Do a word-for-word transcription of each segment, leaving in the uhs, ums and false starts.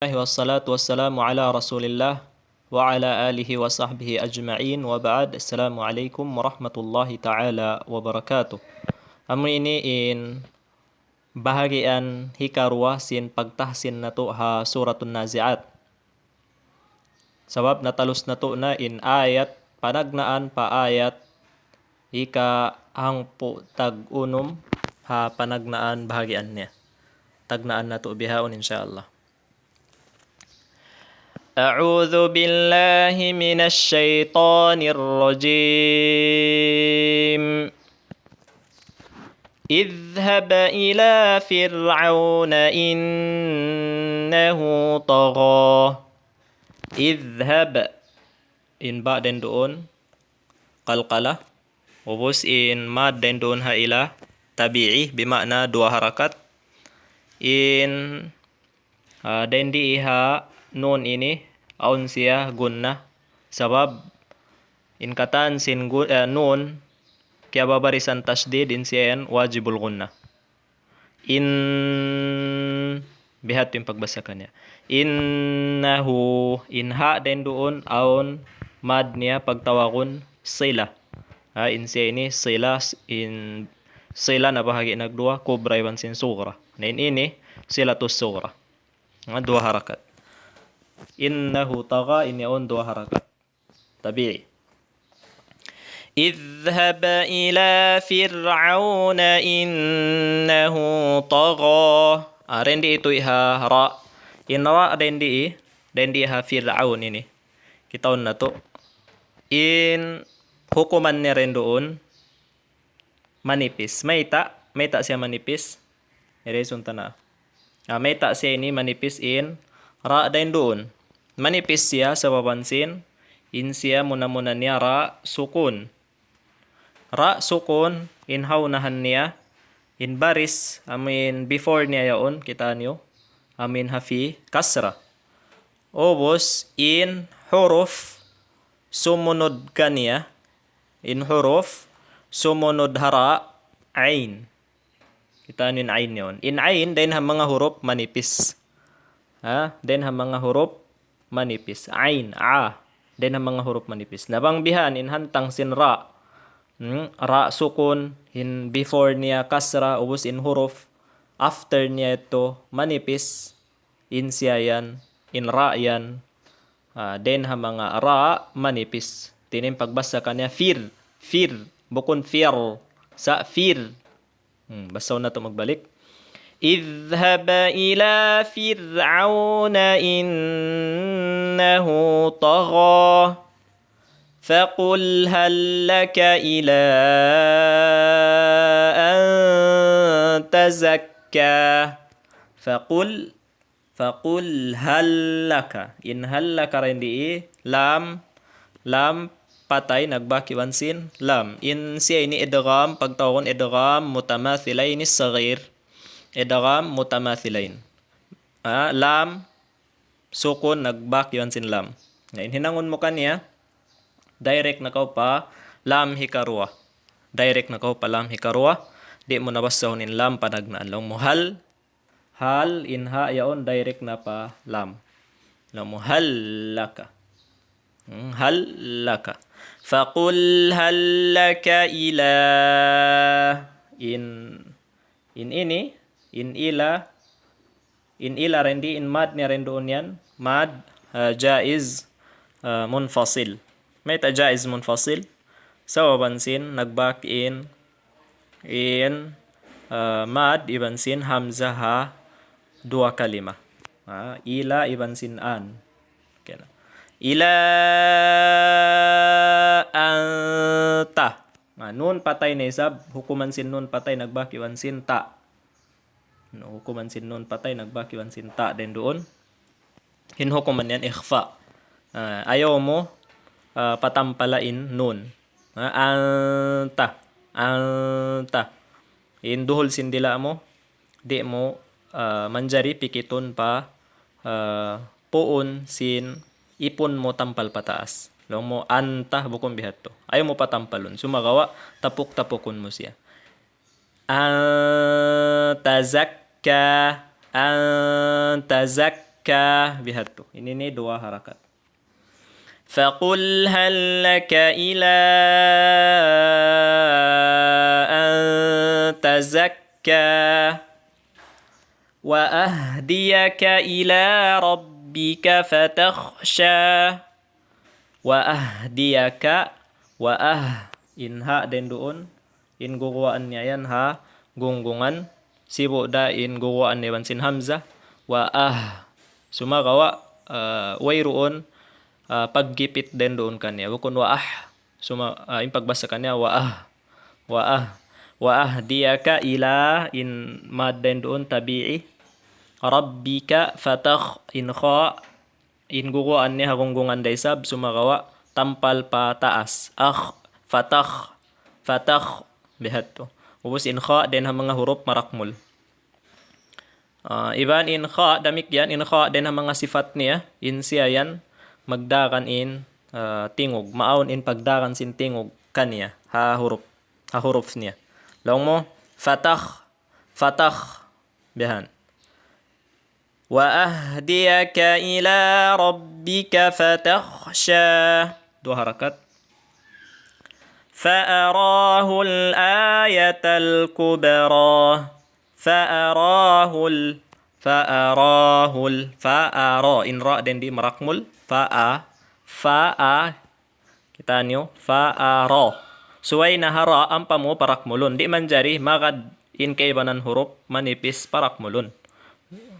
الله والصلاة والسلام على رسول الله وعلى آله وصحبه أجمعين وبعد. السلام عليكم ورحمة الله تعالى وبركاته. Amu ini in bahagian hikaruwa sin pagtahsin natu' ha Suratun Nazi'at. Sabab natalus natu' na in ayat, panagnaan pa ayat, ika hangpu' tag-unum ha panagnaan bahagian niya. Tagnaan natu' bihaun, insya Allah. أعوذ بالله من الشيطان الرجيم. اذهب إلى فرعون إنه طغى. اذهب. In ba dayn duun, qalqala. Ubus in mad dayn duun ha ila, tabi'i, bima'na duwa harakat. In, ah, dayn di ha nun ini, awn siya gunna. Sabab, in katan sin gu-, eh, nun, kiyababarisan tasdid, in siya yan wajibul gunna. In, biha' tu in pagbasa kaniya. Innahu, in ha dayn duun, awn mad niya pagtawagun sila. Ha, in siya ini sila, in sila nabahagi' nagduwa, kubra iban sin sugra. Na in ini, silatus sugra. Ha, duwa harakat. Innahu tagha, ini awn duwa harakat. Tabi'i. اذهب إلى فرعون إنه طغى. Ah, dayn di itu ha ra. In ra dayn di, dayn di ha Fir'aun ini. Kitaun natu'. In hukuman niya dayn duun manipis. Mayta', mayta' siya manipis. Iri sun tana. Ah, mayta' siya ini manipis in ra dayn duun. Manipis siya sababan sin in siya muna-muna niya ra sukun. Ra sukun in ha unahan niya, in baris, amu in before niya yaun, kitaa niyu, amu in ha fi kasra. Ubus in huruf sumunud kaniya, in huruf sumunud ha ra, ain. Kitaa niyu in ain yaun. In ain, dayn ha manga huruf manipis. Ha? Dayn ha manga huruf manipis. Ain, a. Dayn ha manga huruf manipis. Na bang bihan in hantang sin ra. Hmm? Ra sukun, in before niya kasra, ubus in huruf after niya yadtu manipis. In siya yan, in ra yan. Ah, dayn ha manga ra manipis. Hati niya in pagbasa kaniya fir, fir, bukun fir. Sa fir. Hmm, basahun natu' magbalik. اذهب إلى فرعون إنه طغى. فقل هل لك إلى أن تزكى. فقل فقل هل لك. In hal laka dayn di, lam, lam patay nagbak iban sin lam. In siya ini idgham, pagtawagun idgham mutamathilayn saghir. Idgham mutamathilayn. Ah, lam sukun nagbak iban sin lam. Na in hinangun mu kaniya, direct na kaw pa lam hikaruwa. Direct na kaw pa lam hikaruwa. Di' mu na basahun in lam panagnaan. Laung mu hal, hal, in ha yaun direct na pa lam. Laung mu hal laka. Hmm, hal laka. فقل هل لك إلى. In, in ini, in ila, in ila dayn di, in mad niya dayn duun yan, mad, ah, jaiz, ah, munfasil. Mayta' jaiz munfasil? Sababan sin nagbak in in, ah, mad iban sin hamzah ha duwa kalima. Ah, ila iban sin an. Okay na. Ila anta. Ah, nun patay na isab, hukuman sin nun patay nagbak iban sin ta. No, hukuman sin nun patay nagbak iban sin ta dayn duun. In hukuman yan ikhfa. Ah, ayaw mu, ah, patampala in nun. Ah, anta, anta. In duhul sin dila' mu, di' mu, ah, manjari pikitun pa, ah, puun sin ipun mu tampal pataas. Laung mu anta bukun bihadtu. Ayaw mu patampalun. Sumagawa', tapuk-tapukun mu siya. An tazakka, an tazak-, Ka, bihadtu. Ini ini duwa harakat. فقل هل لك إلى أن تزكى وأهديك إلى ربك فتخشى وأهديك وأه إن ha dayn duun in guguwaan niya yan ha gunggungan, sibu' da in guguwaan niya iban sin hamza, wa ah. Sumagawa', ah, wayruun, ah, paggipit dayn duun kaniya. Bukun wa ah. Suma, ah, in pagbasa kaniya wa ah. Wa ah. Wa ahdiyaka ila in mad dayn duun tabi'i. Rabbika fatakh in kha in guguwaan niya ha gunggungan da isab sumagawa' tampal pa taas. Akh, fatakh, fatakh, bihadtu. Ubus in kha dayn ha manga hurup marakmul. Ah, iban in kha damikkiyan, in kha dayn ha manga sifat niya, in siya yan magdagan in, ah, tingug. Maawn in pagdagan sin tingug kaniya, ha hurup, ha hurup niya. Laung mu, fatakh, fatakh, bihan. وأهديك إلى ربك فتخشى. Duwa harakat. فأراه الآية الكبرى. فأراه ال-، فأراه ال-، فأرى. In ra dayn di marakmul. Fa'a. Fa'a. Kita' niyu, fa'ara. Subay na ha ra ampa mu parakmulun. Di' manjari magad in kaibanan hurup manipis parakmulun.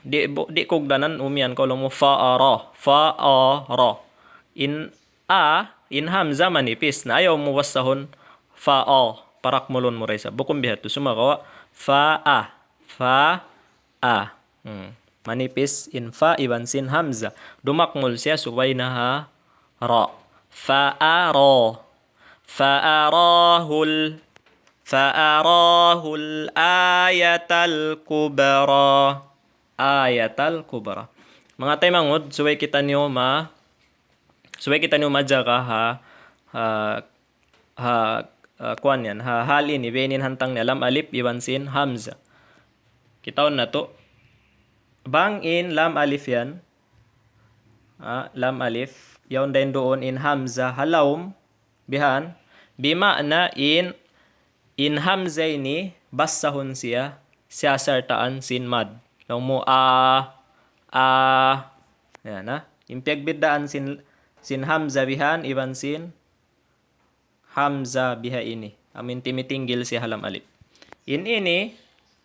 Di', bu-, di' kugdanan umiyan kaw laung mu fa'ara, fa'ara. In a, in hamza manipis. Na ayaw mu basahun fa'a, parakmulun mu da isab. Bukun bihadtu sumagawa' fa'a, fa'a. Hmm. Manipis in fa iban sin hamza. Dumakmul siya subay na ha ra. Fa'ara. Fa'arahul. Fa'arahul ayatal kubra. Ayatal kubra. Manga taymanghud, subay kitaniyu ma-, subay kitaniyu majaga ha, ha, ha, ah, kuwan yan, ha, hal ini, biya' ini in hantang niya, lam alif iban sin hamza. Kitaun natu'. Bang in lam alif yan, ah, lam alif, yaun dayn duun in hamza ha lawm, bihan, bima'na in, in hamza ini basahun siya, siya sartaan sin mad. Laung mu a, a, yan na. In piyagbiddaan sin, sin hamza bihan, iban sin hamza biha ini. Amu in timitinggil siya ha lam alif. In ini,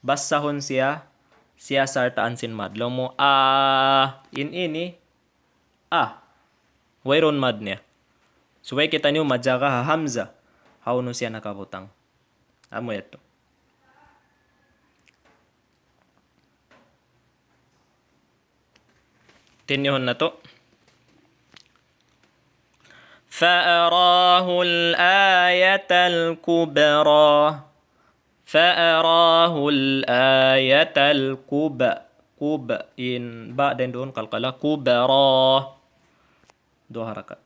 basahun siya, siya sartaan sin mad. Laung mu, a, in ini, a. Wayruun mad niya. Subay kitaniyu majaga ha hamza. Hawnu siya nakabutang. Amu yadtu. Tinyuhun natu'. فأراه الآية الكبرى. فأراه الآية الكب-، kub. In ba dayn duun qalqala. Kubra. Duwa harakat.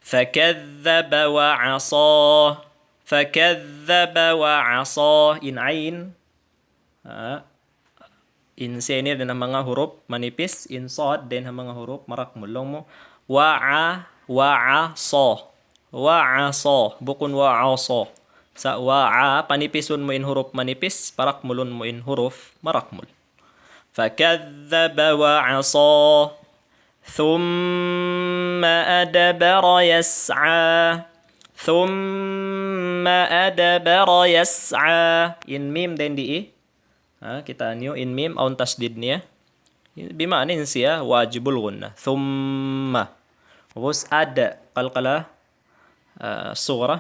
فكذب وعصى. فكذب وعصى. In ain. Ha. In sin ini dayn ha manga hurup manipis, in sad dayn ha manga hurup marakmul. Laung mu, wa'a, wa'a, sa. Wa'a, sa. Bukun wa'a, sa. Sa' wa'a, panipisun mu in hurup manipis, parakmulun mu in hurup marakmul. فكذب وعصى. ثم أدبر يسعى. ثم أدبر يسعى. In mim dayn di i. Ha, kita' niyu in mim awn tasdid niya. Bima'na in siya wajibul gunnah. Thumma. Ubus ad, qalqala, ah, sughra.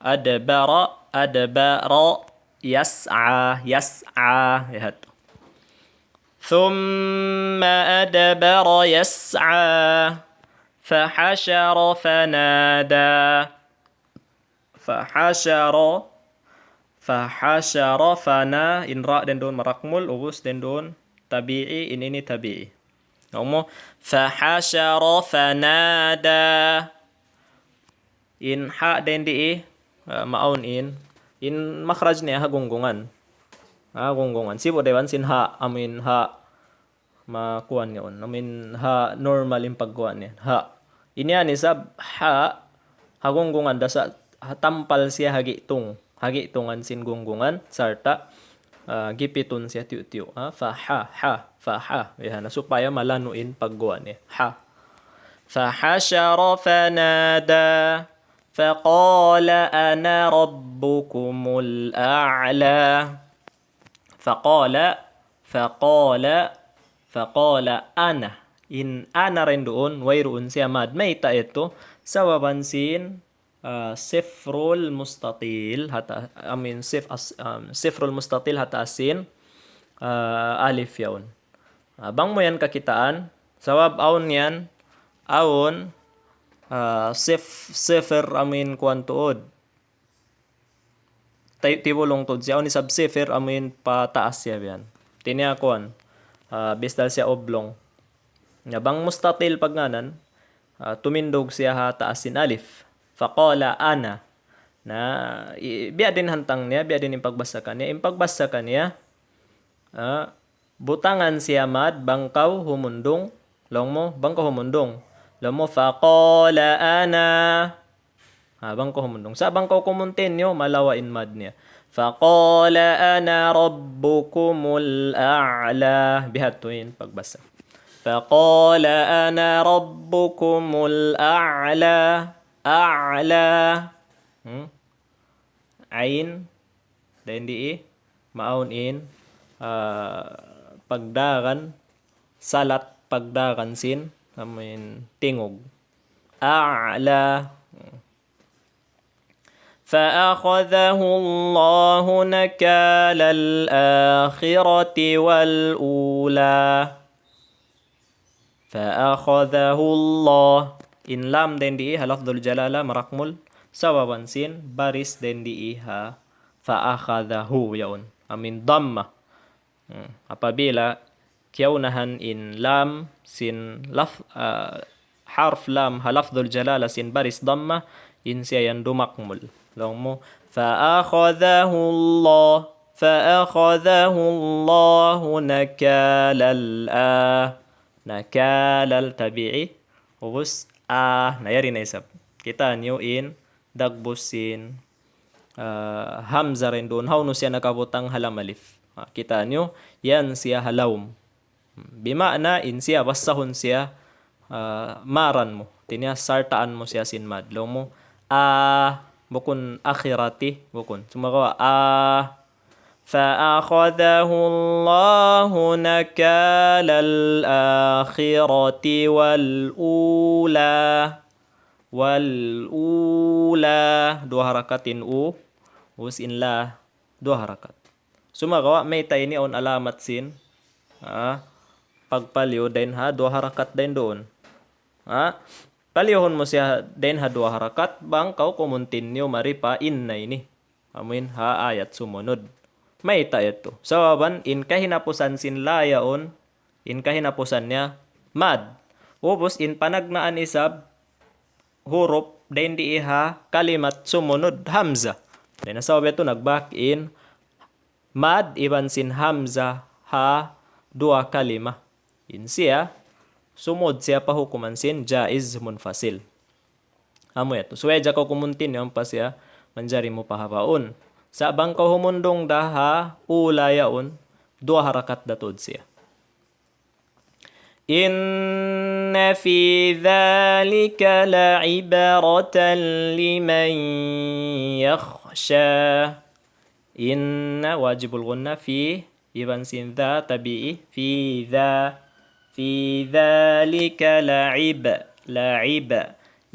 Adbara, adbara, yas'a, yas'a. Lihat. ثم أدبر يسعى. فحشر فنادى. فحشر. فحشر فنا. In ra dayn duun marakmul, ubus dayn duun tabi'i, in ini tabi'i. Laung mu, فحشر فنادى. In ha dayn di i, ah, maawn in. In makhraj niya ha gunggungan. Ha gunggungan. Sibu' da iban sin ha, amu in ha. makuan niya yaun. I mean, ha normal in pagkuan niya. Ha. Ini yan isab ha, ha gunggungan da sa, ha tampal siya ha gitung. Ha gitungan sin gunggungan, sarta', ah, gipitun siya tiyu'-tiyu'. Ha? Fa ha, ha, fa ha. Biya' na supaya malanu' in pagkuan niya. Ha. فحشر فنادى فقال أنا ربكم الأعلى. فقال، فقال، فقال أنا. In ana rin duun, wayruun siya mad. Mayta' yadtu? Sabab sin, ah, sifrul mustatil, hata, I mean, sif-, as-, um, sifrul mustatil hata sin, ah, alif yaun. Ah, bang mu yan kakitaan, sabab awn yan, awn, ah, sif-, sifir amuin kuwan tuud. Tay-, tibulung tuud siya, awn isab sifir amuin pataas siya biyan. Hati niya kuwan, ah, bistal siya oblong. Na bang mustatil pagngānan, ah, tumindug siya ha taas sin alif. Faqala ana. Na, i-, biya' diin hantang niya, biya' diin in pagbasa kaniya. In pagbasa kaniya, ah, butangan siya mad bang kaw humundung. Laung mu, bang kaw humundung. Laung mu, faqala ana. Ha, bang kaw humundung. Sa' bang kaw kumuntinyu, malawa' in mad niya. فقال أنا ربكم الأعلى. Biya' hādtu in pagbasa. فقال أنا ربكم الأعلى. A'la. Hmm? Ain. Dayn di, maawn in, ah, pagdaran, salat pagdaran sin, amuin tingug. A'la. فأخذه الله نكال الآخرة والأولى. فأخذه الله. In lam dayn di ha lafdul jalala marakmul. Sabab sin baris dayn di ha فأخذه yaun. Amuin damma. Hmm. Apabila kiyaunahan in lam sin laf-, ah, harf lam ha lafdul jalala sin baris damma, in siya yan dumakmul. Laung mu, فأخذه الله، فأخذه الله نكال الآ-، نكال الآ tabi'i. Ubus, a, na yari na isab. Kita' niyu in dagbus sin, ah, hamza dayn duun, hawnu siya nakabutang ha lam alif. Ah, kita' niyu, yan siya ha lawm. Bima'na in siya, basahun siya, ah, maran mu. Hati niya sartaan mu siya sin mad. Laung mu, a, bukun akhirati, bukun. Sumagawa', a, فأخذه الله نكال الآخرة والأولى. والأولى. Duwa harakat in u. Ubus in la. Duwa harakat. Sumagawa' mayta' ini awn alamat sin, ha, pagpaliyu dayn ha duwa harakat dayn duun. Ha? Paliyuhun mu siya dayn ha duwa harakat, bang kaw kumuntinyu mari pa inna ini. Amuin ha ayat sumunud. Mayta' yadtu? Sabab in kahinapusan sin la yaun, in kahinapusan niya mad. Ubus in panagnaan isab hurup dayn di ha kalimat sumunud hamza. Dayn ha sabab yadtu nagbak in mad iban sin hamza ha duwa kalima. In siya, sumud siya pa hukuman sin jaiz munfasil. Amu yadtu. Subay da kaw kumuntinyu ampa siya manjari mu pahabaun. Sa' bang kaw humundung da ha ula yaun, duwa harakat da tuud siya. إن في ذلك لعبرة لمن يخشى. Inna wajibul gunna fi iban sin dha tabi'i. Fi dha. Fi dhalika la'ib. La'ib.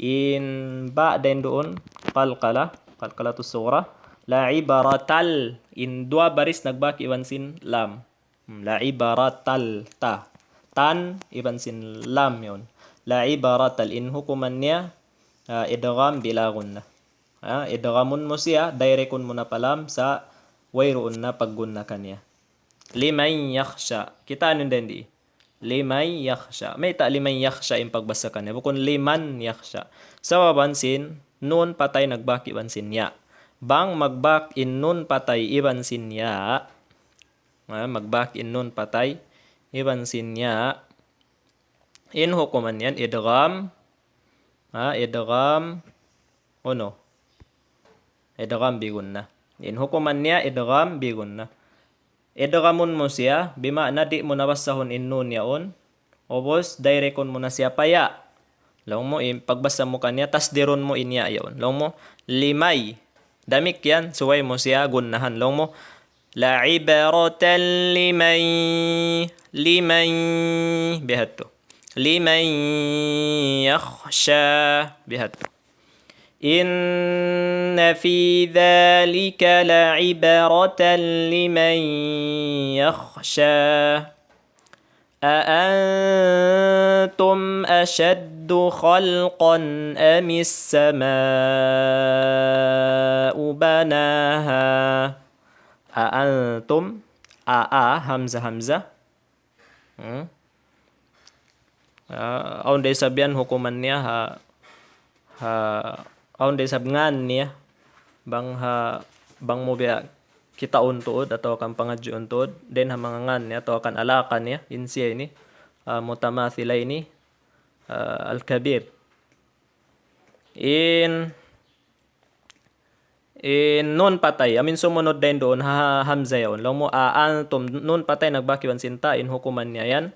In ba dayn duun qalqala. Qalqalatus sughra. La'ibratal. In duwa baris nagbak iban sin lam. Hmm, la'ibratal ta. Tan iban sin lam yaun. La'ibratal in hukuman niya, ah, idgham bila gunna. Ah, idghamun mu siya, direkun mu na pa lam sa' wayruun na paggunna kaniya. Liman yakhsha. Kita' niyu dayn di. Liman yakhsha. Mayta' liman yakhsha in pagbasa kaniya? Bukun liman yakhsha. Sabab sin nun patay nagbak iban sin ya. Bang magbak in nun patay iban sin ya, ah, magbak in nun patay iban sin ya. In hukuman niya yan idgham, ha, idgham, unu? Idgham bi gunnah. In hukuman niya idgham bi gunnah. Idghamun mu siya, bima'na di' mu na basahun in nun yaun. Ubus, direct-un mu na siya pa ya. Laung mu, in, pagbasa mu kaniya, tasdirun mu in ya yaun. Laung mu, limay. Damikkiyan, subay mu siya gunnahan. Laung mu, la ibratan liman, liman, bihadtu. Liman yakhsha, bihadtu. إن في ذلك لعبرة لمن يخشى. أأنتم أشد خلقا أم السماء بناها. أأنتم، a, a, hamza, hamza. Hmm? Ah, awn da isab yan hukuman niya ha, ha, awn da isab ngan niya. Bang ha, bang mu biya' kitaun tuud atawa kan pangadjiun tuud, dayn ha manga ngan niya atawa kan alaka niya, in siya ini, ah, mutamathila ini, ah, al-kabir. In, in nun patay, amu in sumunud dayn duun ha, ha hamza yaun. Laung mu a antum, nun patay nagbak iban sin ta, in hukuman niya yan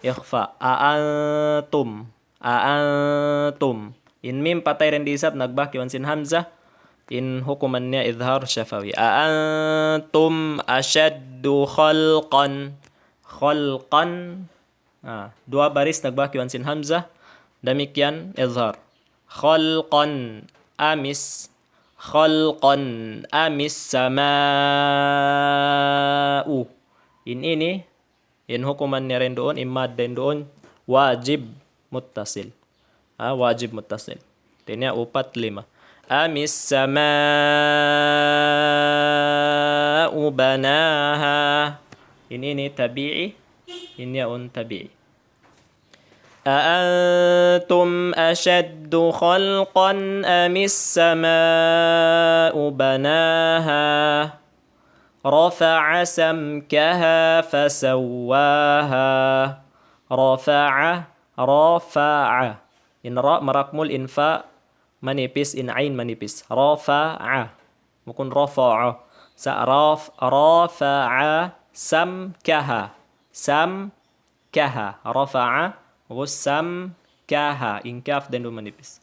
ikhfa. A antum, a antum. In mim patay dayn di isab nagbak iban sin hamza, in hukuman niya idhar shafawi. A antum ashaddu khalqan. Khalqan. Ah, duwa baris nagbak iban sin hamza. Damikkiyan idhar. Khalqan amis. Khalqan amis sama'u. In ini, in hukuman niya dayn duun, in mad dayn duun, wajib muttasil. Ah, wajib muttasil. Hātinya upat lima. Amis sama'u banaha. In ini tabi'i. In yaun tabi'i. أأنتم أشد خلقا أم السماء بناها. رفع سمكها فسواها. رفع، رفع. In ra marakmul, in fa manipis, in ain manipis. Rafa'a. Bukun rafa'a. Sa raf-, rafa'a samkaha. Samkaha. Rafa'a. Ubus samkaha. In kaf dayn duun manipis.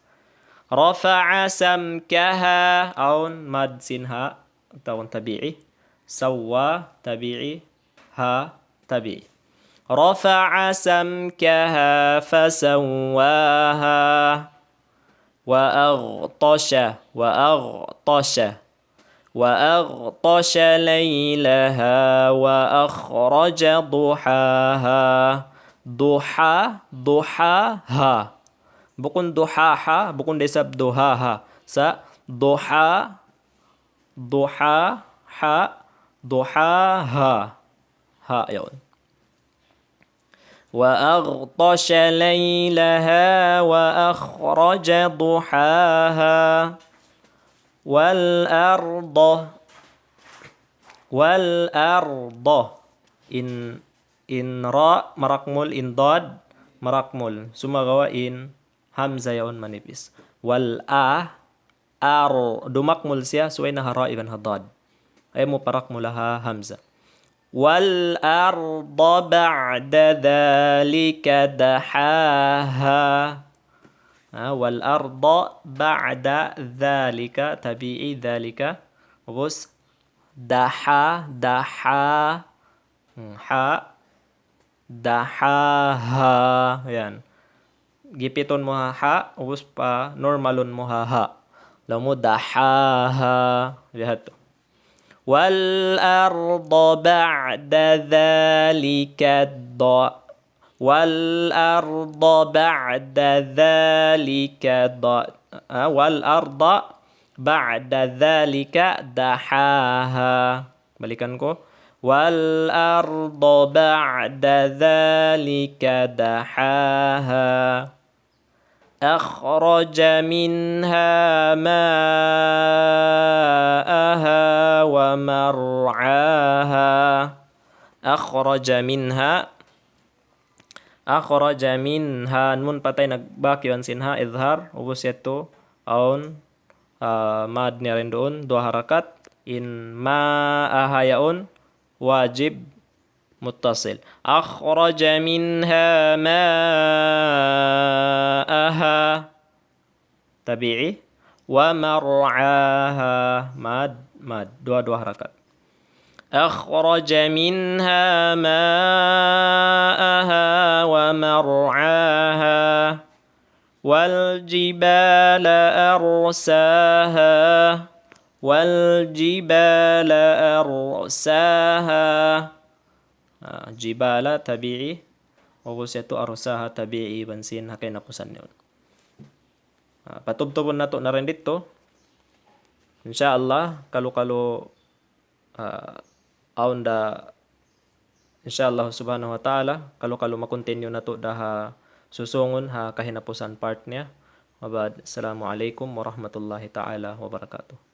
Rafa'a samkaha. Awn mad sin ha. Atawa tabi'i. Sawwa tabi'i. Ha tabi'i. رفع سمكها فسواها. وأغطش، وأغطش. وأغطش ليلها وأخرج ضحاها. Duha, duhaha. Bukun duhaha, bukun da isab duhaha. Sa duha, duha, ha, duhaha. Ha yaun. وأغطش ليلها وأخرج ضحاها. والأرض، والأرض. In, in ra marakmul, in dad marakmul. Sumagawa' in hamza yaun manipis. Wal a, ar, dumakmul siya, subay na ha ra iban ha dad. Ayaw mu parakmula ha hamza. والأرض بعد ذلك دحاها. Ha, والأرض بعد ذلك, tabi'i ذلك. Ubus, daha, daha. Hmm, ha. Dahaha. Yan. Gipitun mu ha ha, ubus pa normalun mu ha ha. Laung mu dahaha. Lihat tu. والأرض بعد ذلك د-، والأرض بعد ذلك د-، ah, والأرض بعد ذلك دحاها. Balikan ku. والأرض بعد ذلك دحاها. أخرج منها ماءها ومرعاها. أخرج منها. Akhraja minha, nun patay nagbak iban sin ha, idhar, ubus yadtu, awn, ah, mad niya duun, duwa harakat, in ma'aha yaun, wajib, muttasil. Akhraja minha ma'aha. Tabi'i. Wa mar'aha. Mad, mad. Duwa, duwa harakat. Akhraja minha ma'aha wa mar'aha. Wal jibala arsaha. Wal jibala arsaha. Ah, jibala tabi'i. Ubus yadtu arsaha tabi'i iban sin ha kahinapusan niya. Ah, patubtubun natu' na rin didtu. Insha Allah, kalu-kalu, ah, awn da, insha Allah subhanahu wa ta'ala, kalu-kalu ma-continue natu' da ha susūngun ha kahinapusan part niya. Wa ba'd, assalamu alaykum warahmatullahi ta'ala wabarakatuh.